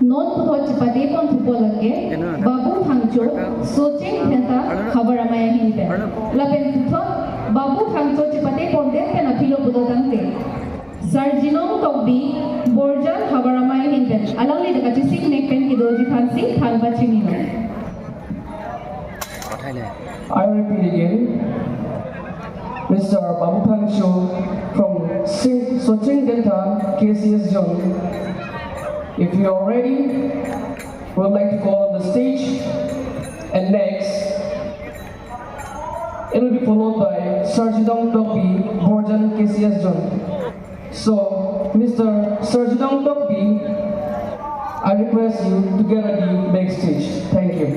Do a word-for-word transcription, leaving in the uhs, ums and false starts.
Non puthot chepate pon thupo lake Babu Phangcho, Socheng Dhenta, Havar Amei ahin pen. Lapen puthot Babu Phangcho chepate pon det pen aphi lo pulo tangte, Sarjinong Tokbi, Borjan, Havar Amei ahin pen alangli ta kachesik mek pen kedoji aphansi than pachinilo. I repeat again, Mister Babu Phangcho from Sing- Socheng Dhenta, K C S Zone. If you are ready, we would like to call on the stage. And next, it will be followed by Sarjinong Tokbi, Borjan, K C S Zone. So, Mister Sarjinong Tokbi, I request you to get on the backstage. Thank you.